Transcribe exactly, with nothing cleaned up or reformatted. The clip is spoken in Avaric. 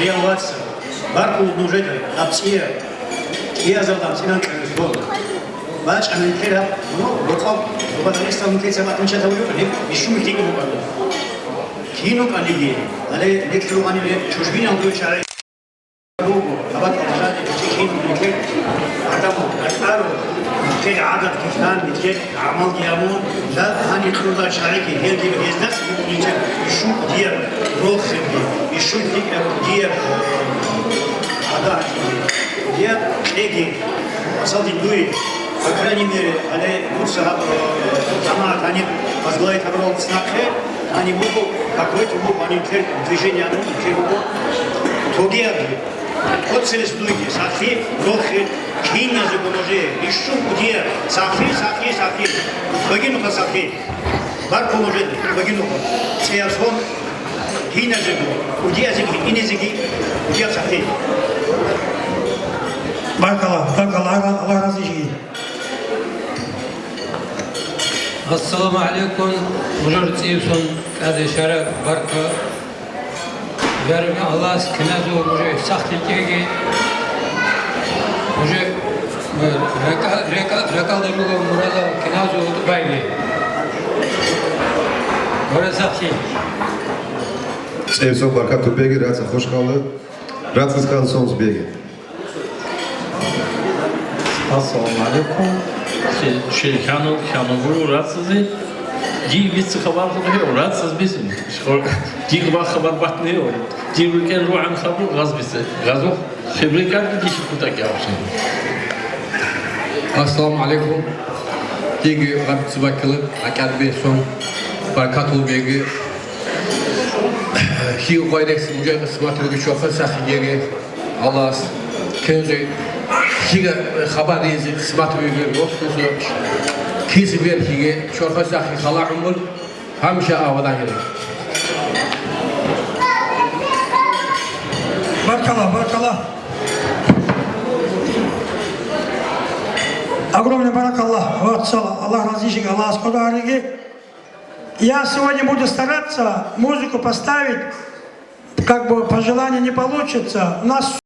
Реализация. Баркулун нужеда, абцӀия, кӀиязалда абцӀилан кьавешлъун. БачӀа нилъер гьаб, ну, рокъоб, Бабадагъистан нилъеца батӀинчатав рукӀаниб, бищун бихьиги букӀана. Кин рукӀаниги, гьале нилъ рукӀаниле чужбинал дуе чагӀи руго, гьабат алжани чӀикӀин нилъер гӀадамал ракӀаро, нилъер гӀадат килъан, нилъер гӀамалги гьабун, жал гьаниб кьурла чагӀиги, гьелги гьездас букӀуничӀеб ишун кӀудияб рохелги, ишун лъикӀаб кӀудияб гӀадатги, кӀудияб кьеги, мисалги дуе, по крайней мере, гьале дуца гьаб, э, жамагӀат гьаниб возглавить гьабурал цӀакъе, гьаниб буго, какой-то буго, гьаниб нилъер движение гьабун, нилъер буго тогияб. Оцелес дуйги, сахи, рохи, киназе гурожее, ишшун кӀудия, сахи, сахи, сахи, багинуха сахи, баркун уже, багинуха, цеясон, киназе гу, кӀудиязеги, инезеги, кӀудия сахи. Баркала, баркала, Аллагь, Аллагь разижи. Ассаламу гӀалайкум, мужур цӀивсон, кӀаде шараб, барка. Ярми Аллагьас киназул уже сахлъи кӀеги, уже, э, ракӀа-, ракӀа-, ракӀалда руго мурадал киназул байги. Гьура сахлъи. ЦӀевсо баркату беги, рацӀа хушкалда, рацӀа скан сонс беги. Ассаламу гӀалайкум. Ши-, ши хьанул, хьанул гуру рацазе. Дир бица хабар хутӀа гьев, рацаз бицун. Дир ва хабар батни гьев. Дир рукӀен ругӀан хабар гъаз бица. Гъазухъ хибрикӀарги диши хутӀа кӀабшин. Ассаламу гӀалайкум. Диги гъаб цӀибакилаб, акӀад бесон. Баркатул беги. Хил гъайрес мужа къисматулги чохъа сахигеги. Аллагьас кенже хига хабар дизе къисмат бугеб рохьулъа кизе берхиге чорхол сахи хала гӀумру гьамиша абадагире. Баркала, баркала. Огромный баракаллах. Вот, сал-, Аллах разишик, Аллах скодариги. Я сегодня буду стараться музыку поставить, как бы пожелание не получится. У нас